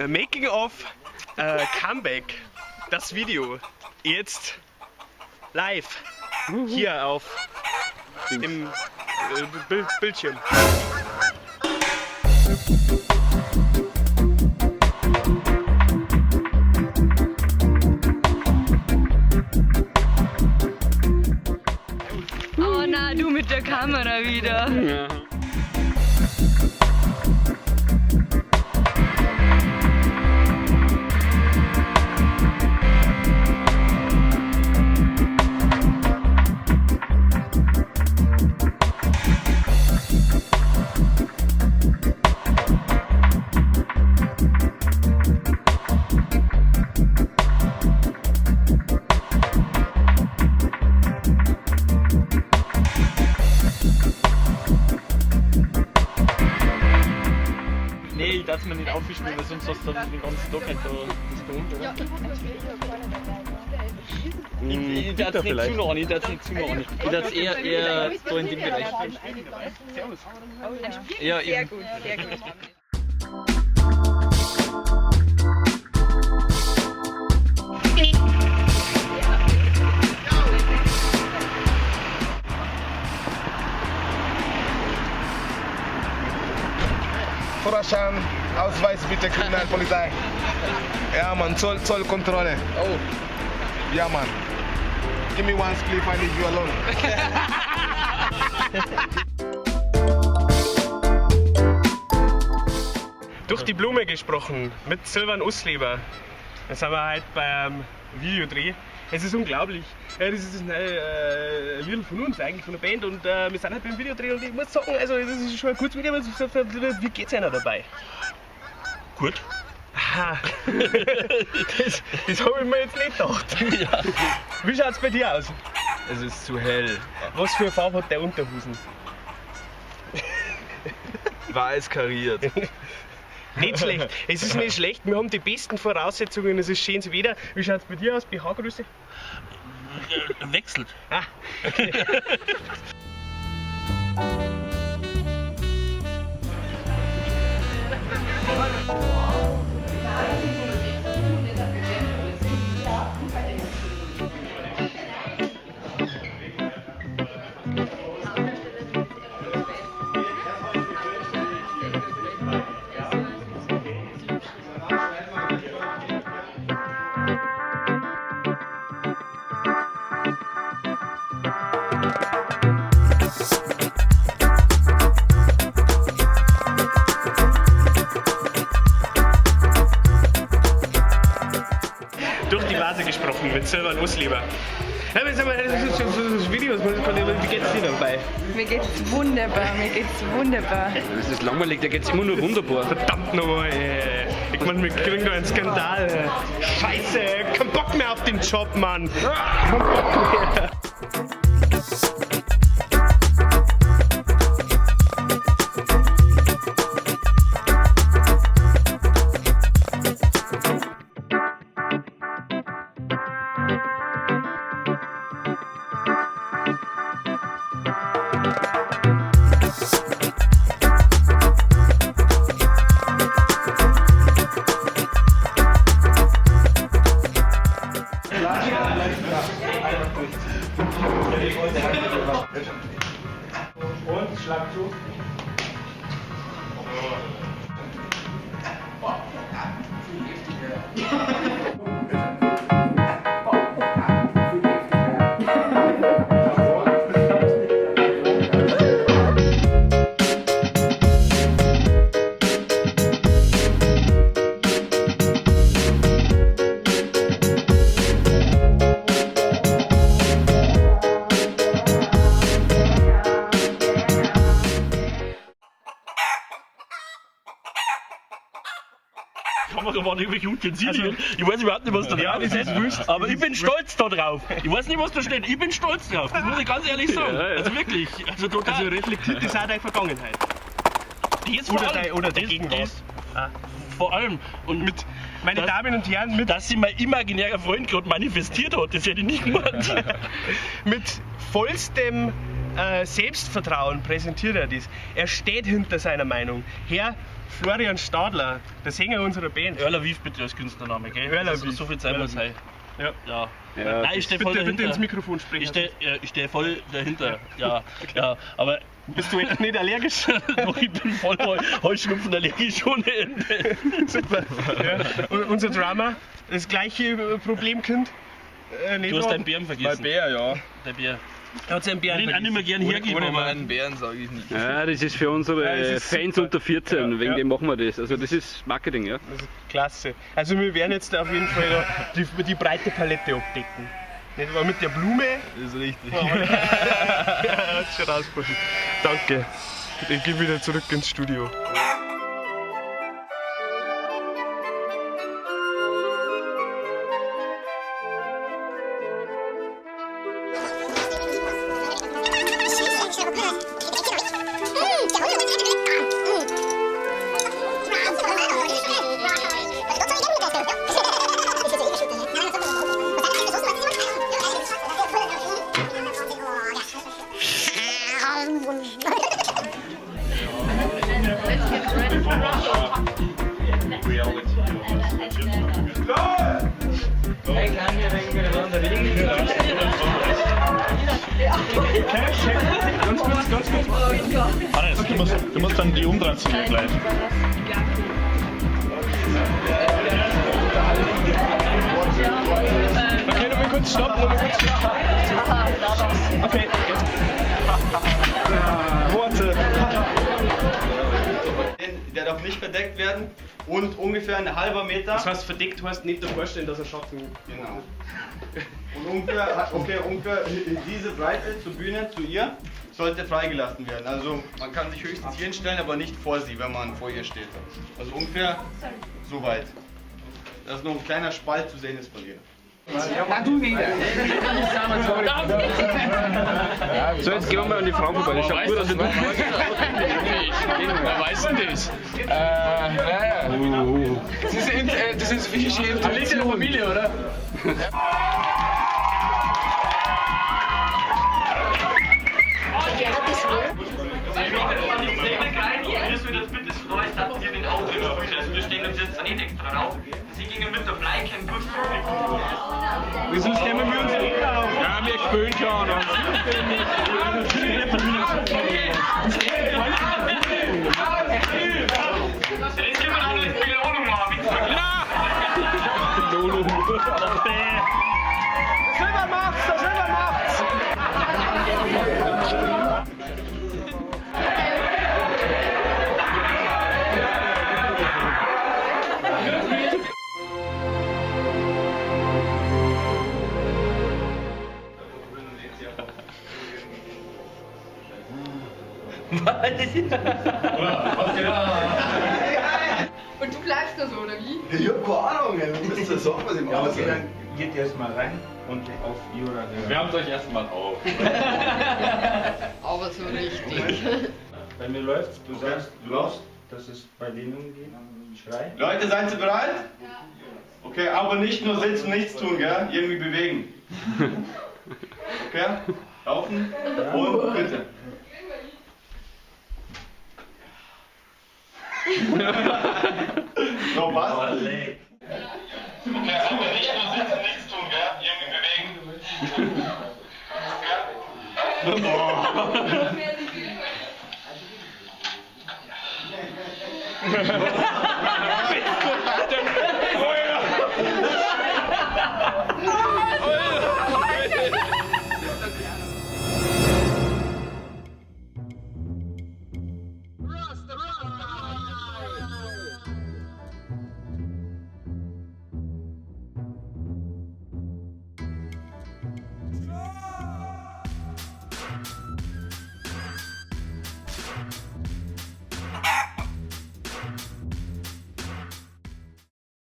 Making of Comeback, das Video jetzt live hier auf dem Bildschirm. Oh na, du mit der Kamera wieder. Ja. Nee, ich darf es mir nicht aufwischen, weil sonst hast du dann den ganzen Tag halt da das da unten, oder? Ich darf es nicht zu nah an, ich darf es nicht zu nah an. Ich darf es eher so in dem Bereich. Servus. Ja, Sehr eben. gut, sehr gut. Führerschein, Ausweis bitte, Kriminalpolizei. Ja, Mann, Zollkontrolle. Oh. Ja, Mann. Give me one spliff, I leave you alone. Durch die Blume gesprochen mit Silvan Usleber. Das haben wir heute beim Videodreh. Es ist unglaublich. Ja, das ist das neue Lied von uns, eigentlich von der Band. Und wir sind halt beim Videodreh und ich muss sagen, also das ist schon ein kurzes Video, aber wie geht's einer dabei? Gut. Aha. Das habe ich mir jetzt nicht gedacht. Ja. Wie schaut's bei dir aus? Es ist zu hell. Was für eine Farbe hat der Unterhosen? Weiß kariert. Nicht schlecht. Es ist nicht schlecht. Wir haben die besten Voraussetzungen. Es ist schönes Wetter. Wie schaut's bei dir aus? BH-Größe? Wechselt. Ah, okay. Durch die Vase gesprochen mit Silvan Usleber. Ja, aber sag mal, das ist schon so Videos, wie geht's dir dabei? Mir geht's wunderbar, mir geht's wunderbar. Das ist langweilig, da geht's immer nur wunderbar. Verdammt nochmal, ey. Ich meine, wir kriegen da einen Skandal. Scheiße, kein Bock mehr auf den Job, Mann. Kein Bock mehr. Und Schlag zu. Kamera waren irgendwelche Utensilien. Ich weiß überhaupt nicht, was da Ja, drauf das ist wurscht. Aber ich bin stolz da drauf. Ich weiß nicht, was da steht. Ich bin stolz drauf. Das muss ich ganz ehrlich sagen. Ja, ja. Also wirklich. Also total. Also reflektiert das auch deine Vergangenheit. Das vor Oder allem. oder der Das- Gegenwart. das Vor allem. Und Mit, meine Das- Damen und Herren, mit, dass sich mein imaginärer Freund gerade manifestiert hat, das hätte ich nicht gemacht. mit vollstem Selbstvertrauen präsentiert er das. Er steht hinter seiner Meinung. Herr Florian Stadler, der Sänger unserer Band. Erlaviv bitte als Künstlername, gell? Erlaviv. So viel Zeit muss sein. Ja. Ja. Ja, Nein, ich stehe voll Bitte, dahinter. bitte ins Mikrofon sprechen. Ich steh voll dahinter. Ja, ja, aber Bist du echt nicht allergisch? doch, ich bin voll Heuschnupfen allergisch ohne Ende. Super. Ja. Und unser Drummer, das gleiche Problemkind. Nicht Du hast wahr? deinen Bären vergessen. Mein Bär, ja. Der Bär. Er hat seinen Bären Ich würde ihn auch nicht mehr gern hergeben, Ohne aber meinen Bären sage ich nicht. Ja, das ist für unsere Ja, das ist Fans super. unter 14, Ja, wegen ja. dem machen wir das. Also das ist Marketing, ja. Das ist klasse. Also wir werden jetzt auf jeden Fall da die breite Palette abdecken. Nicht wahr? Mit der Blume. Das ist richtig. Ja, hat schon rausgefunden. Danke. Ich gehe wieder zurück ins Studio. Ganz kurz, ganz kurz. Hannes, du musst dann die umtransferieren gleich. Okay, nochmal kurz stoppen, nochmal kurz stoppen. Okay. Worte. Der darf nicht verdeckt werden und ungefähr ein halber Meter. Das heißt, verdeckt heißt nicht vorstellen, dass er Schatten. Genau. Und ungefähr, okay, ungefähr diese Breite zur Bühne, zu ihr, sollte freigelassen werden. Also man kann sich höchstens hier hinstellen, aber nicht vor sie, wenn man vor ihr steht. Also ungefähr so weit. Dass noch ein kleiner Spalt zu sehen ist von ihr. So, jetzt gehen wir mal an die Frau vorbei. Das schaut gut aus. Wer weiß denn das? Naja. Das ist wichtig in der Familie, oder? Wir stehen uns jetzt nicht extra drauf. Sie gingen mit der Bleiken kurz Wieso stellen wir uns nicht auf? Ja, wir spielen schon. Jetzt können wir auch noch die Belohnung machen. Silber macht's, der Silber macht's! Und du bleibst da so, oder wie? Ich hab keine Ahnung, ey. Du musst das sagen, was ich mache. Ja, okay, dann geht ihr erstmal rein und auf Jura. Wärmt euch erstmal auf. Aber so richtig. Bei mir läuft's, du sagst, du laufst, dass es bei denen geht. Schrei. Leute, seid ihr bereit? Ja. Okay, aber nicht nur sitzen, nichts tun, gell? Irgendwie bewegen. Okay? Laufen und bitte. So, passt? Okay, aber nicht nur sitzen, nichts tun, gell? Irgendwie bewegen. Okay? Boah.